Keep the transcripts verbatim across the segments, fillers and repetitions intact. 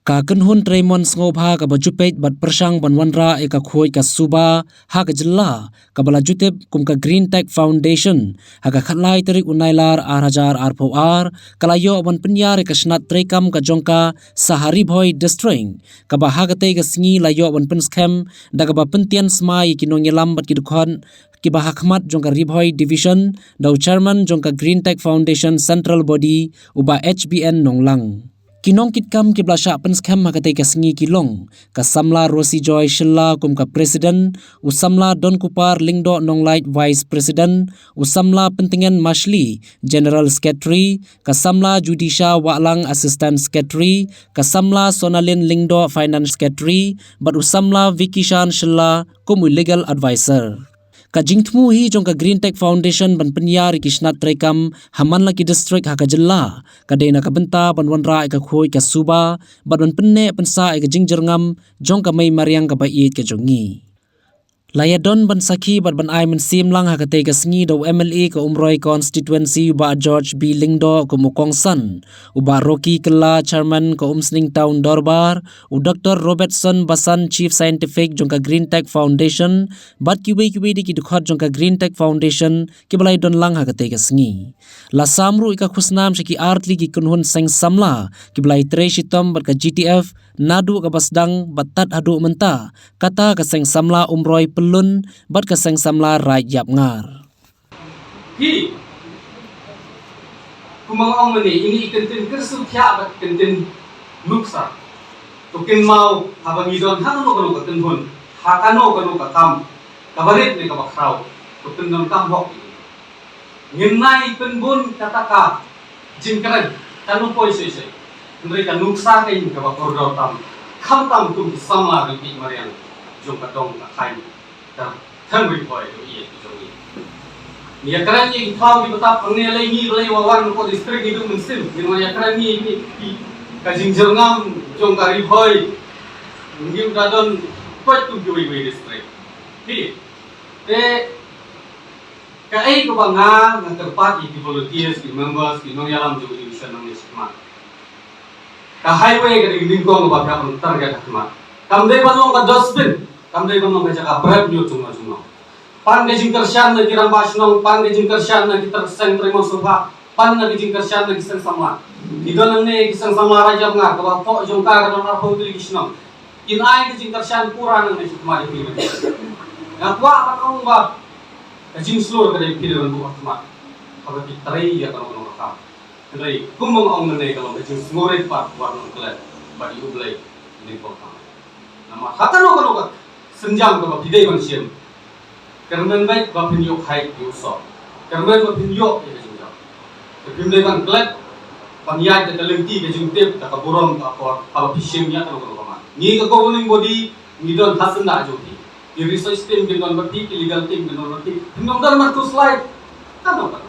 Ka kynhun trei mon sngewbha kaba ju peit bad pyrshang ban wanrah ïa ka khuid ka suba ha ka jylla, kaba la ju tip kum ka Green Tech Foundation, ha ka khatlai tarik u Nailar ar hajar arphew ar, ka la ïoh ban pynïar ïa ka shnat treikam ka jong ka sha ha Ri Bhoi District, kaba ha katei ka sngi la ïoh ban pynskhem da kaba pyntian smai ïa ki nongïalam bad ki dkhot kiba ha khmat jong ka Ri Bhoi Division da u Chairman jong ka Green Tech Foundation Central Body, u Bah H B N Nonglang. Ki nongkitkam kiba la shah pynskhem ha katei ka sngi ki long ka samla Rosie Joy Shylla kum ka President, u samla Donkupar Lyngdoh Nonglait Vice President, u samla Pyntngen Mashli General Secretary, ka samla Judisha Wahlang Assistant Secretary, ka samla Sonalin Lyngdoh Finance Secretary, bad u samla Vikishan Shylla kum u Legal Advisor. Ka jingthmu hi jong ka Green Tech Foundation ban pynïar ïa ki shnat treikam ha man la ki district ha ka jylla, ka dei na ka bynta ban wanrah ïa ka khuid ka suba bad ban pynneh pynsah ïa ka jingjyrngam jong ka mei mariang kaba ïeit ka jong ngi. La ïadon ban sakhi bad ban ai mynsiem lang ha katei ka sngi da u M L A ka Umroi Constituency, u Bah George B Lyngdoh kum u kongsan, u Bah Rocky Kylla, Chairman ka Umsning Town Dorbar, u Doctor Robertson Basan, Chief Scientific jong ka Green Tech Foundation, bad kiwei kiwei de ki dkhot jong ka Green Tech Foundation kiba la ïadon lang ha katei ka sngi. La sam ruh ïa ka khusnam sha ki artylli ki kynhun seng samla kiba la ïatrei shitom bad ka G T F naduh kaba sdang bad tad haduh mynta, kata ka seng samla Umroi Pyllun bad ka seng samla Raid Ïapngar. Hi. Kumba nga ong mynne, ine i kyntien kyrsiew thiah bad kyntien nuksa. To kynmaw haba ngi don ha kano kano ka kynhun, ha kano kano ka kam, kaba rit ne kaba khraw, to pyndonkam hok ïa ngi. Ngim nai pynbun kata ka jingkren, kano poi shisha. Hynrei ka nuksa ka ïing kaba kordor tam, khamtam kum ki samla rympei mariang jong ka dong ka thaiñ. Ka than Ri Bhoi ka ïa ki jong ngi. Ngi ïa kren ïa ki thaw ki btap, hangne lei ngi balei wa wan ko district ngi duk mynsiem. Ngi wan ïa kren ngi ngi ki ka jingjyrngam jong ka Ri Bhoi. Ngi da don koit kum kiwei kiwei district. Hi. Te kaei kaba nga nga kyrpad ïa ki volunteers, ki members, ki nongïalam jong ka division nangne shakhmat. Ka highway ka dei ka nyngkong kaba phi hap ban target ha khmat. Kam dei ban long ka dustbin, kam dei ban long ka jaka bret ñiut jong nga jong nga. Pan ka jingkyrshan na ki rangbah shnong, pan ka jingkyrshan na ki trai seng trai mon sngewbha, pan na ka jingkyrshan na ki seng samla. Ki don nangne ki seng samla Raid Ïapngar kaba thoh jong ka ka don arphew tylli ki shnong. Kin ai ka jingkyrshan pura nangne shakhmat ïa phi. Nga kwah ban ong ba ka jingshlur ka dei phi dei ban buh ha khmat. Haba phi trei ïa kano kano ka kam. Hynrei kumba nga ong mynne ka long ka jingsngewrit pat wat nang klet bad ïa U Blei nyngkong. Namar ha kano kano ka synjam kaba phi dei ban shim, kyrmen beit ba phin ïoh hai ïoh soh, kyrmen ba phin ïoh ïa ka jingjop. Te phim dei ban klet ban ïaid da ka lynti ka jingtip da ka burom ka akor haba phi shim ïa kano kano ka man. Ngi ka governing body ngi don ha syndah jong phi. Ki research team kin don bad phi, ki legal team kin don bad phi. Phim don ban khuslai kano kano.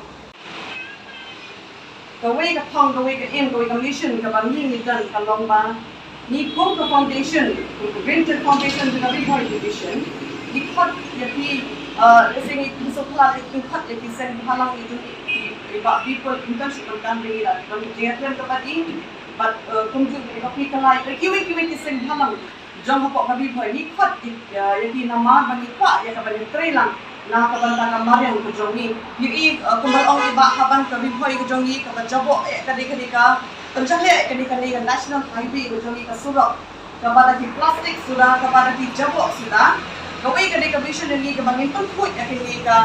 Kawei ka thong, kawei ka aim, kawei ka mission kaba ngi ngi don ka long ba ngi kum ka foundation, kum ka Green Tech Foundation jong ka Ri Bhoi Division, ngi khot ïa ki, uh, lehse ngi kum sngewthuh, ngi khot ïa ki seng bhalang, ngi don i, i, i Bah Bipul Imton, shu pynkan ba ngi la don ka jingïatrei kaba dih bad, uh, kumjuh i Bah Pi Kalai, kiwei kiwei ki seng bhalang jong hapoh ka Ri Bhoi, ngi khot ïa, ïa ki namar ba ngi kwah ïa ka ban ïatreilang na ka bynta ka mariang ka jong ngi. Ngi i, eh, kumba ong i Bah, ha ban ka Ri Bhoi ka jong ngi kaba jaboh, eh, ka dei, ka dei ka pynjahleh, ka dei, ka dei ka national highway ka jong ngi, ka surok kaba da ki plastik suda, kaba da ki jaboh suda. Kawei ka dei ka mission jong ngi kaba ngin pynkhuid ïa kane ka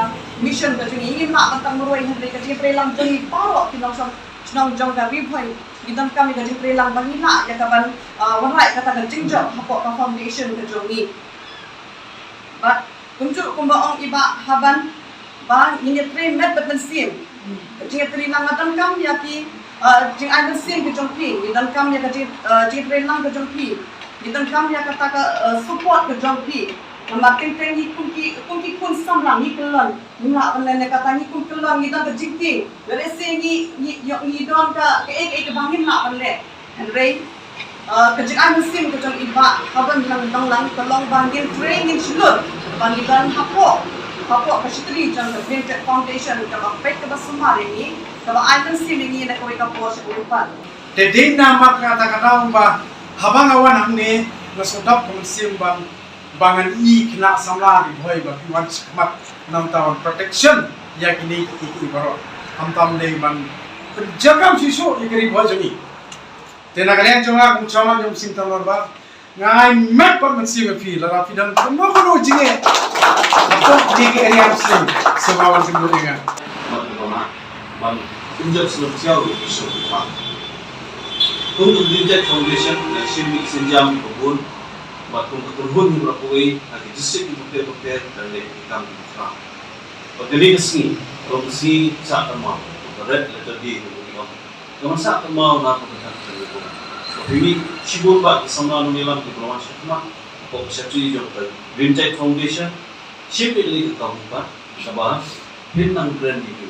mission ka jong ngi. Ngim lah ban tang marwei hynrei ka jingïatreilang jong ngi baroh ki nongshong shnong jong ka Ri Bhoi, ngi donkam ïa ka jingtreilang ba ngin lah ïa ka ban, ah, wanrah kata ka jingjop hapoh ka foundation ka jong ngi. Bad kumjuh kumba ong i Bah ha ban ba ngin ïatrei met bad mynsiem. Ka jingïatreilang nga donkam ïa ki, ah, jingai mynsiem ka jong phi, ngi donkam ïa ka jing, ah, jingïatreilang ka jong phi. Ngi donkam ïa kata ka, ah, support ka jong phi. Namar teng teng ngi kum ki, kum ki khun samla ngi kyllon. Ngim lah ban leh ïa kata, ngi kum kyllon ngi don ka jingtieng. Lehse ngi, ngi, ngi don ka, kaei kaei kaba ngim lah ban leh. Hynrei, eh, ka jingai mynsiem ka jong i Bah ha ban lang dang lang ka long ba ngin trei ngin shlur ba ngi don hapoh, hapoh ka shakri jong ka Green Tech Foundation kaba peit kaba sumar ïa ngi, kaba ai mynsiem ïa ngi na kawei ka por sha kawei pat. Te dei namar kata ka daw ba Haba nga wan hangne, nga sngewdap ka mynsiem ban, ba ngan i khynnah samla Ri Bhoi ba ki wan shakhmat, namar ban protection ïa kine ki, ki baroh. Khamtam dei ban pynjah kam shisha ïa ka Ri Bhoi jong i. Te na ka liang jong nga kum chairman jong ka Seng Tymmen Dorbar, nga ai met bad mynsiem ïa phi, lada phi don kumno kumno jingeh hapoh kine ki area Muslim, sngewbha wan shim bynta ïa nga. Bad kumno ban pynjah sngewsih ïa ki sngewbha. Kum ka Green Tech Foundation, nga shim ïa ki sienjam kiba bun, bad kum ka kynhun kiba la poi ha ki district kiba bapher bapher, ban leh ki kam kiba khraw. Bad kane ka sngi, ka long ka sngi sah thymmai, ka Red Letter Day kaba ngi ong. Ka ban sah thymmai na ka bynta ka ri. Ka pynmih shibun bha ki samla nongïalam kiba la wan shakhmat hapoh ka shatri jong ka Green Tech Foundation. Shim ïa kane ka kabu pat, kaba phin nang kren ïa ki.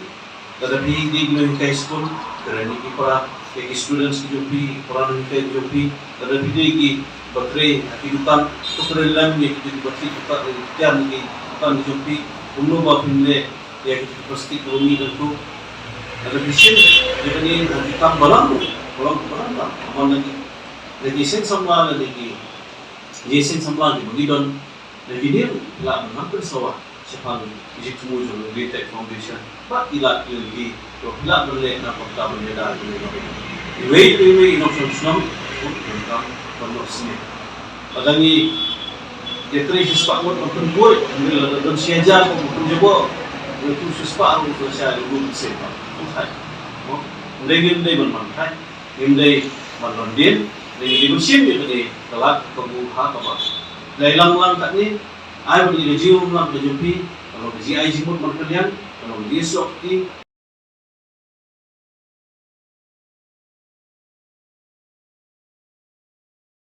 Lada phi dei ki nonghikai skul, kren ïa ki para, ïa ki students ki jong phi, para nonghikai ki jong phi. Lada phi dei kiba trei ha ki dukan, to kren lem ïa ki jong ki ba trei dukan, ïa ki dukan ki jong phi. Kumno ba phin leh ïa ki plastik ruh ngi dang tu. Lada phi shim ïa kane, ïa ki kam balang, balang, balang, balang. Amon lagi, lagi seng samla, lagi, lagi seng samla kiba ngi don. Lagi ni, la ban nang pynsawa shaphang ki jingthmu jong ka Green Tech Foundation. Ba ki la ki lagi, to ki la ban leh na ka bynta ban ïada ki leh. Iwei iwei i nongshong shnong, ban kam, ban noh sniew. Lada ngi ïatrei shispah ngut ban pynbeit, ngi la don shi hajar ban pynjubor, ngi tu shispah ruh sa sha ngi bun sien ba. Ym thait. Mo, ym dei ngim dei ban man thait, ngim dei ban don dien, ngim dei ban shim ïa ka dei ka lad ka bu ha kaba. Dei lang lang katne, ai ban ïa ka jingrum lang ka jong phi, ka long ka jingai jingmut ban pynïang, ka long ka jingsuk ti,